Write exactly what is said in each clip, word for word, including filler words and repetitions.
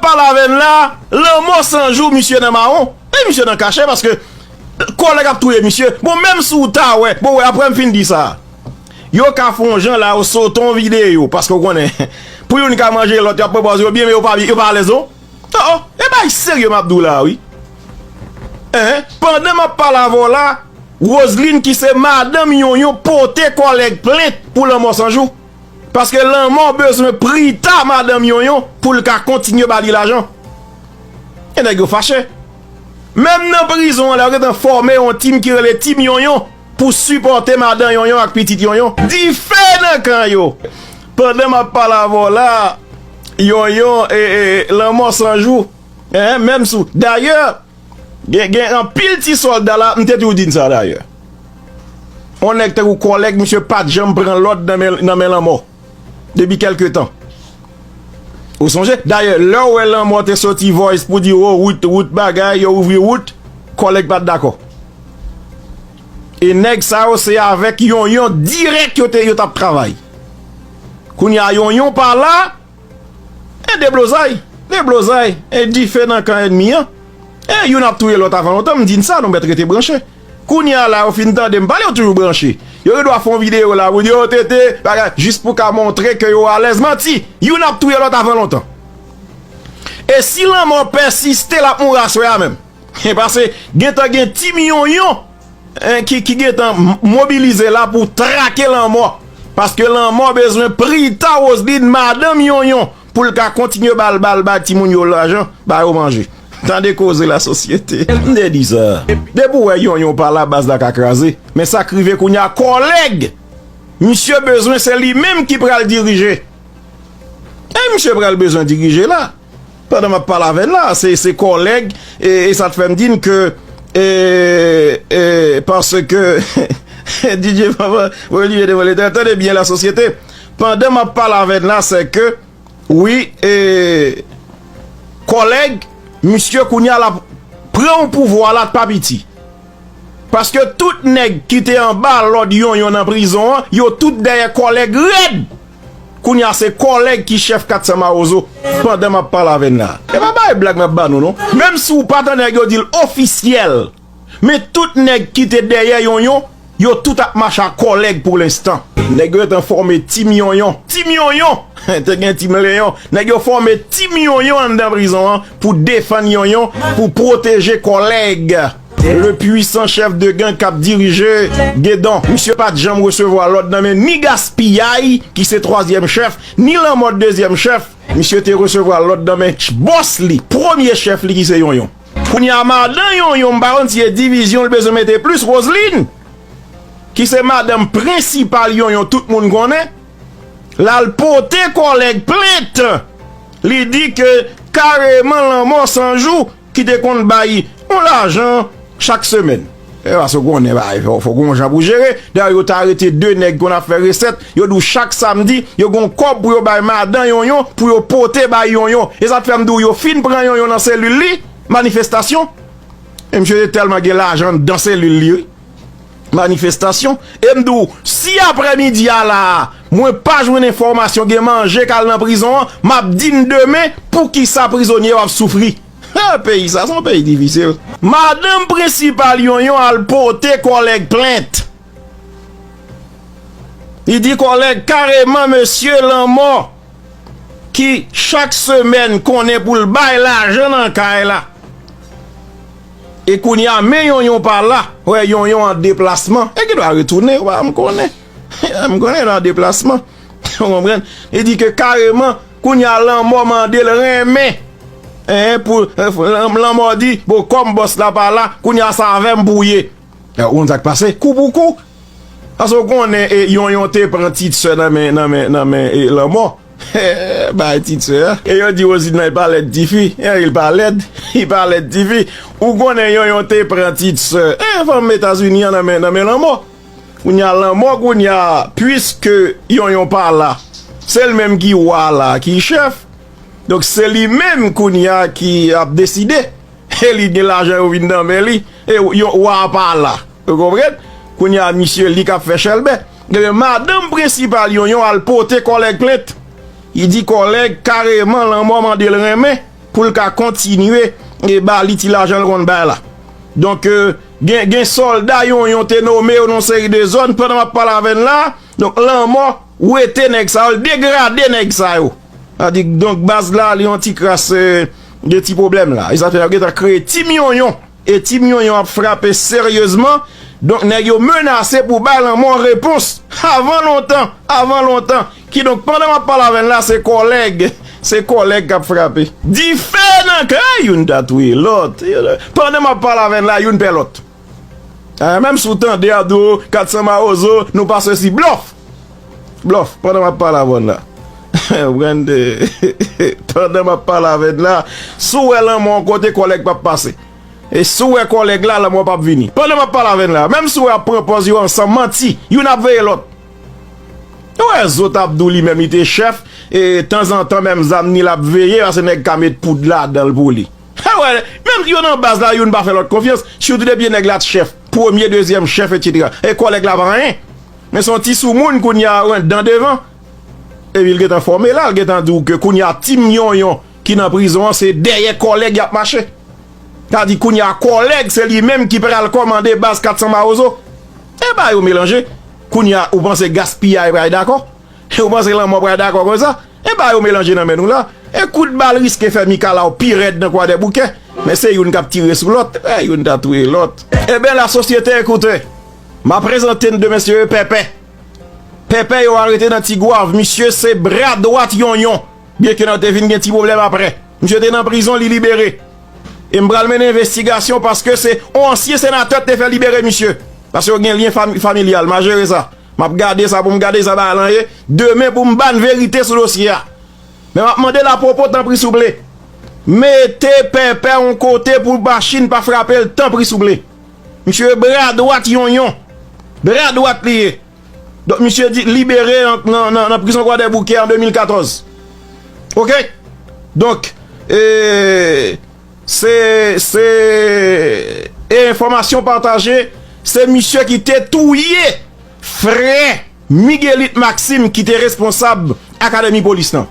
Pale avè n la, lanmò san jou, misye nan mawon. E misye nan kachè paske kòlèg ap touye misye. Bon, menm si w ta wè, bon, wè, apre m fin di sa, yo ka fè yon jan la, yo sote yon videyo, paske w konnen, pou youn ka manje lòt, y ap pran pòz yo byen, men yo pa, yo pa alèz non. Oh, oh, e bay serye m ap di w la, wi. Hein? Pandan m ap pale avè w la, Roseline ki se madanm Yonyon pote kòlèg plent pou lanmò san jou. Paske lanmò bezwen prita madanm Yonyon pou l ka kontinye ba li lajan. E nèg yo fache. Menm nan prizon an la, yo gentan fòme yon tim ki rele Tim Yonyon pou sipòte madanm Yonyon ak pitit Yonyon. Dife nan kan yo. Pandan m ap pale avè w la, Yonyon, e, e, lanmò san jou. Hein, menm sou. Dayè, gen, gen anpil ti sòlda la, m te toujou di n sa dayè. On nèg tankou kòlèg, misye pa t janm pran lòd nan men, nan men lanmò. Depi kèlke tan. Ou sonje? Dayè, lè w wè lanmò te soti voice pou di, "Oh, wout, wout bagay, yo ouvri wout," kòlèg pa t dakò. E nèg sa yo, se avèk Yonyon dirèk yo te, yo t ap travay. Kounye a, Yonyon pa la, e deblozay, deblozay, e dife nan kan ènmi an. E youn ap touye lòt avan lontan, m di n sa, nou mèt rete branche. Kounye a la, yo fin tande m pale, yo toujou branche. Yo gen dwa fè yon videyo la pou di, "Oh, tete, bagay," jis pou ka montre ke yo alèz. Manti! Youn ap touye lòt avan lontan. E si lanmò pèsiste, l ap mouri aswè a menm. Paske gentan gen Tim Yonyon, en, ki, ki gentan m-, mobilize la pou trake lanmò. Paske lanmò bezwen prita Roseline, madanm Yonyon, pou l ka kontinye ba l, ba l, bay timoun yo lajan, ba yo manje. Tande koze lasosyete. M te di sa. Depi w wè Yonyon pa la, baz la ka kraze. Men sa k rive kounye a, kòlèg misye bezwen, se li menm ki pral dirije. E misye pral bezwen dirije la. Pandan m ap pale avè n la, se, se kòlèg, e, e sa t fè m di n ke, e, e, paske, D J Papa, Olivier Demoletan, tande byen lasosyete. Pandan m ap pale avè n la, se ke, wi, e, kòlèg, misye kounye a l ap pran yon pouvwa la, t pa piti. Paske tout nèg ki te anba lòd Yonyon nan prizon an, yo tout dèyè kòlèg rèd. Kounye a se kòlèg ki chèf kat san mawozo pandan m ap pale avè n la. E pa bay blag m ap ba nou non. Menm si w pa tande nèg yo di l ofisyèl, men tout nèg ki te dèyè Yonyon, yo tout ap mache ak kòlèg pou lenstan. Nèg yo gentan fòme Tim Yonyon. Tim Yonyon! Te gen Tim Leyon. Nèg yo fòme Tim Yonyon anndan prizon an pou defann Yonyon, pou pwoteje kòlèg. Le puissant chef de gang k ap dirije Gedon. Misye pa t janm resevwa lòd nan men ni Gaspiyay, ki se twazyèm chèf, ni Lanmò dezyèm chèf. Misye te resevwa lòd nan men ch-, bòs li, premye chèf li ki se Yonyon. Kounye a, madan Yonyon, m pa konn si e divizyon l bezwen mete plis, Roseline, ki se madanm prensipal Yonyon, tout moun konnen, l al pote kòlèg plent. Li di ke kareman Lanmò san jou ki te konn bay yon lajan chak semèn. E paske w konnen, ba, fò, fò gen yon jan pou jere. Dayè, yo t arete de nèg konn ap fè resèt. Yo di w chak samdi, yo gen yon kòb pou yo bay madan Yonyon, pou yo pote bay Yonyon. E sa t fè m di w, yo fin pran Yonyon nan selil li, manifestasyon. E misye te tèlman gen lajan anndan selil li, wi. Manifestasyon. E m di w, si aprèmidi a la a, mwen pa jwenn enfòmasyon gen manje k al nan prizon an, m ap di n demen poukisa prizonye yo ap soufri. Ha, peyi sa, se yon peyi difisil. Madanm prensipal Yonyon al pote kòlèg plent. Li di kòlèg kareman, mesye Lanmò, ki chak semèn konnen pou l bay lajan nan kay la. E kounye a, men Yonyon pa la, wè Yonyon an deplasman. E ki dwa retounen, ou pa m konnen. M konnen l an deplasman. Ou konprann? Li di ke kareman, kounye a Lanmò mande l renmen. Hein, pou, Lanmò di, bon, kòm bòs la pa la, kounye a se avè m pou w ye. E, ou konn sa k pase? Kou pou kou. Paske w konnen, e, Yonyon te pran Tit Sè nan men, nan men, nan men, e, Lanmò. Bay Tit Sè a. E yo di Roseline nan, li pa lèd tifi. E, li pa lèd. Li pa lèd tifi. Ou konnen Yonyon te pran Tit Sè. E, fanm Etazini an nan men, nan men Lanmò. Kounye a Lanmò, kounye a, piske Yonyon pa la, se l menm ki wa la, ki chèf. Donk, se li menm kounye a ki ap deside. E li gen lajan yo vin nan men li. E yo, wa a pa la. Ou konprann? Kounye a, misye, li k ap fè chèlbè. Ebyen, madanm prensipal Yonyon al pote kòlèg plent. Li di kòlèg kareman Lanmò mande l renmen. pou l ka kontinye e ba li ti lajan l konn bay la. Donk, e, gen, gen sòlda Yonyon te nome yo nan yon seri de zòn pandan m ap pale avè n la. Donk, lanmò wete nèg sa yo, l degrade nèg sa yo. Sa di, donk, baz la, li yon ti kras, e, de ti pwoblèm la. E sa fè yo gentan kreye Team Yonyon. E Team Yonyon ap frape seryezman. Donk, nèg yo menase pou bay lanmò repons. Avan lontan, avan lontan. Kidonk, pandan m ap pale avè n la, se kòlèg, se kòlèg k ap frape. Dife nan kay, youn ta touye lòt. Pandan m ap pale avè n la, youn pè lòt. A, menm si w tande ap di w, kat san mawozo, nou pa sesi, blòf. Blòf, pandan m ap pale avè n la. Brande, pandan m ap pale avè n la, si w wè lanmò yon kote, kòlèg p ap pase. E si w wè kòlèg la, lanmò p ap vini. Pandan m ap pale avè n la, menm si w wè y ap pran pòz yo ansanm, manti, youn ap veye lòt. Ou wè Zo t ap di w li menm li te chèf, e tanzantan menm zam ni l ap veye, paske nèg ka met poud ladan l pou li. Ou wè, menm yo nan baz la, youn pa fè lòt konfyans, sitou depi nèg la t chèf, premye, dezyèm chèf, etsetera. E kòlèg la pa anyen. Men se yon ti soumoun kounye a rant dan devan. Epi l gentan fòme la, l gentan di w ke kounye a Team Yonyon ki nan prizon an, se dèyè kòlèg y ap mache. Sa di kounye a kòlèg, se li menm ki pral kòmande baz kat san mawozo. E ba yo melanje. Kounye a, ou panse gaspiyay pral dakò? Ou panse lanmò pral dakò konsa? E ba yo melanje nan men nou la. E kout bal riske fè Mikalaw pi rèd nan Kwadèboukè. Men se youn k ap tire sou lòt. E youn ta touye lòt. Eben, lasosyete, ekoute. M ap prezante n de mesye Pèpè. Pèpè yo arete nan Tigwav. Misye se bra dwat Yonyon. Byenke nan te vin gen ti pwoblèm aprè. Misye te nan prizon, li libere. E m pral mennen envestigasyon paske se yon ansyen senatè k te fè libere misye. Paske yo gen lyen fami-, familyal. M a jere sa. M ap gade sa pou m gade sa bagay lan ye. Demen pou m ba n verite sou dosye a. Men m ap mande lapwopo tanpri souple. Mete Pèpè yon kote pou machin pa frape l tanpri souple. Misye bra dwat Yonyon. Bra dwat li ye. Donk, misye di libere an, nan, nan, nan prizon Kwadèboukè an de mil katòz. Oke? Donk, e, se, se, e enfòmasyon pataje, se misye ki te touye frè Miguelite Maxime ki te responsab akademi polis lan.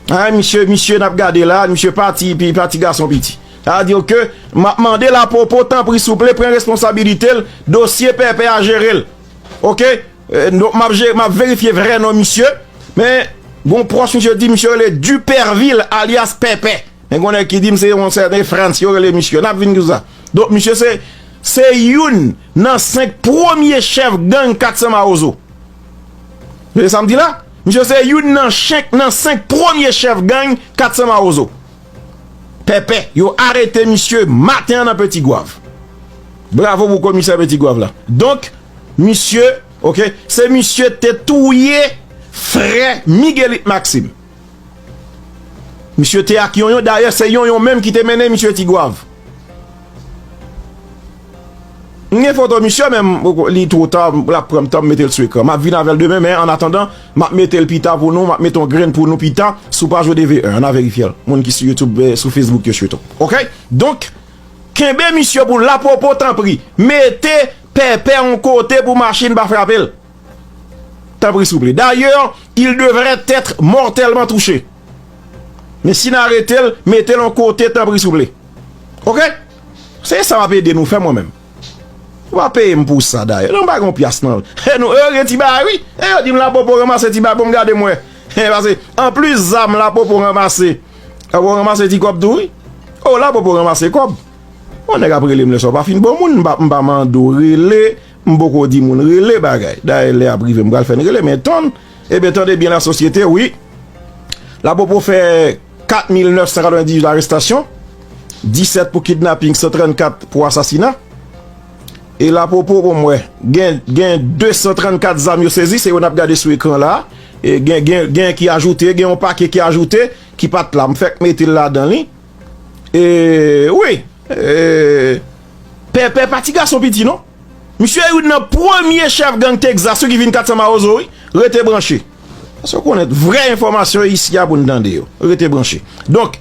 A, misye, misye n ap gade la, misye pati, pi pati gason piti. Sa di ke m ap mande lapwopo, tanpri souple, pran responsabilite l, dosye Pèpè a jere l. Oke? E, donk, m ap je-, m ap verifye vrè non misye. Men, gon pwòch misye di misye rele Dupervil, alyas Pèpè. Men gon nèg ki di m se yon sèten Frantz yo rele misye. N ap vin sou sa. Donk, misye se, se youn nan senk premye chèf gang kat san mawozo. Tande sa m di la? Misye se youn nan senk, nan senk premye chèf gang kat san mawozo. Pèpè, yo arete misye maten an nan Petit Goâve. Bravo pou komisè Petit Goâve la. Donk, misye, oke, se misye te touye frè Miguelite Maxime. Misye te ak Yonyon, dayè se Yonyon menm ki te mennen misye Ti Gwav. M gen foto misye, men m, li two ta, l ap pran m tan m mete l sou ekran. M ap vin avè l demen, men annatandan, m ap mete l pita pou nou, m ap mete yon grenn pou nou pita, sou paj O D V un, ann al verifye l. Moun ki sou YouTube, eh, sou Facebook yo sitou. Oke? Donk, kenbe misye pou lapwopo, tanpri. Mete Pèpè yon kote pou machin pa frape l. Tanpri, souple. D'ailleurs, il devrait être mortellement touché. Men si n arete l, mete l yon kote, tanpri, souple. Oke? Se sa m ap ede nou fè mwen menm. Ou pa peye m pou sa, dayè. Non, m pa gen yon pyas nan. E nou, e yo gen ti bagay, wi. E yo di m lapwopo ranmase ti bagay pou m gade m wè. E pase, anplis zam lapwopo ranmase. Lapwopo ranmase ti kòb tou, wi. O, lapwopo ranmase kòb. Yon nèg ap rele m lè sa w pa fin bon moun, m pa, m pa mande w rele, m poko di moun rele bagay. Dayè lè ap rive m pral fè n rele, men tann, ebyen tande byen lasosyete, wi. Lapwopo fè kat mil nèf san katrevendizuit arestasyon, disèt pou kidnaping, san trannkat pou asasina. E lapwopo pou m wè, gen, gen de san trannkat zam yo sezi, se yo n ap gade sou ekran la. E gen, gen, gen ki ajoute, gen yon pakè ki ajoute, ki pa t la. M fèk mete l ladan li. E, wi, e, Pèpè pa ti gason piti, non. Misye youn nan premye chèf gang Texas, wi, ki vin kat san mawozo, wi. Rete branche. Paske w konnen vrè enfòmasyon isi a pou n tande yo. Rete branche. Donk,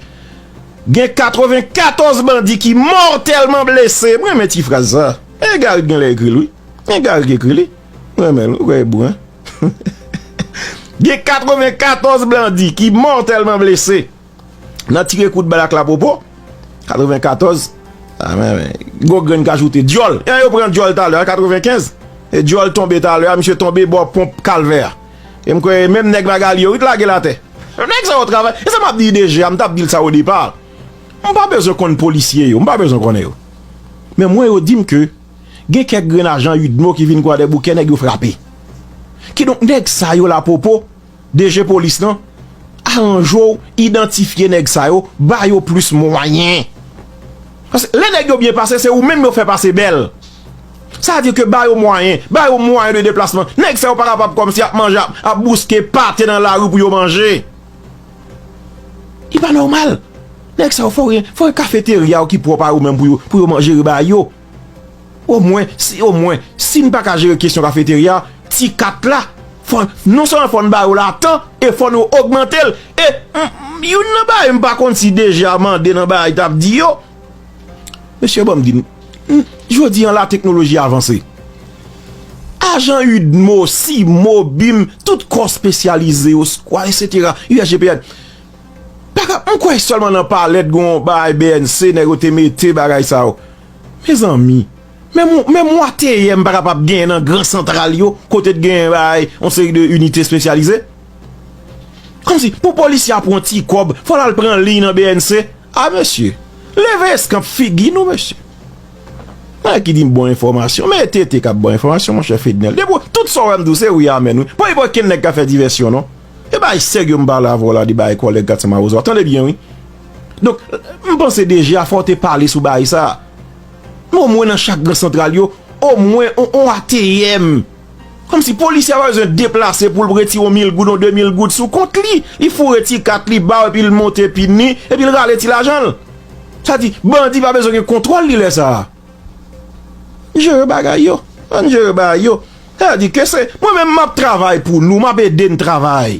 gen katrevenkatòz bandi ki mòtèlman blese. M renmen ti fraz sa. E Gary ki gen lè ekri l, wi. E Gary ki ekri li. M renmen l, wi, kwè e bon, en. Gen katrevenkatòz bandi ki mòtèlman blese. nan tire kout bal ak Lapopo, katrevenkatòz, a, men, men, gwo grenn ka joute. Dyòl, e yo pran Dyòl talè a, katrevenkenz. E Dyòl tonbe talè a, misye tonbe bò ponp Kalvè a. E m kwè menm nèg Magali yo, wi, t lage l atè. Nèg sa yo travay. E sa m ap di DG a, m t ap di l sa o depa. M pa bezwen konn polisye yo, m pa bezwen konnen yo. Men mwen yo di m ke gen kèk grenn ajan UDMO ki vin Kwadèboukè, nèg yo frape. Kidonk, nèg sa yo Lapopo, DG polis lan, aranje w, idantifye nèg sa yo, ba yo plis mwayen. Paske lè nèg yo byen pase, se ou menm yo fè pase bèl. Sa vle di ke ba yo mwayen, ba yo mwayen de deplasman. Nèg sa yo pa kapab kòmsi ap manje, ap, ap bouske pate nan lari pou yo manje. Li pa nòmal. Nèg sa yo fò gen, fò gen kafeterya yo ki pwòp a yo menm pou yo, pou yo man-, jere bagay yo. Omwen, si, omwen, si n pa ka jere kesyon kafeterya, ti kat la, fò, non sèlman fò n ba yo lajan, e fò nou ogmante l. E, m, m, youn nan bagay m pa konn si DG a mande nan bagay t ap di yo. Mesye, ban m di n, n, jodi an la teknoloji avanse. Ajan UDMO, CIMO, BIM, tout kò espesyalize yo, skwad, etsetera, USGPN. Pa ka, m kwè sèlman nan Palèt gon bagay BNC, nèg yo te mete bagay sa yo. Mezanmi, menm, menm yon ATM pa kapab genyen nan gran santral yo, kote t genyen bagay, yon seri de inite espesyalize. Kòmsi, pou polisye a pran ti kòb, fò l al pran liy nan BNC. A, mesye, leve eskanp figi nou, mesye. Nèg ki di m bon enfòmasyon, men e TT k ap bon enfòmasyon, monchè Fednel. Depi w, tout sa w wè m di w, se wi, amèn, wi. Pa gen okenn nèg k ap fè divèsyon, non. E bagay serye m pale avè w la, de bagay kòlèg Katya Mawozo a. Tande byen, wi. Donk, m panse DG a fò w te pale sou bagay sa a. Men omwen nan chak gran santral yo, omwen on, on ATM. Kòmsi polisye a pa bezwen deplase pou l retire yon mil goud, yon de mil goud sou kont li. Li foure ti kat li ba w, epi l monte pin li, epi l rale ti lajan l. Sa di, bandi pa bezwen gen kontwòl li lè sa a. Jere bagay yo. Ann jere bagay yo. Sa di ke se, mwen menm m ap travay pou nou, m ap ede n travay.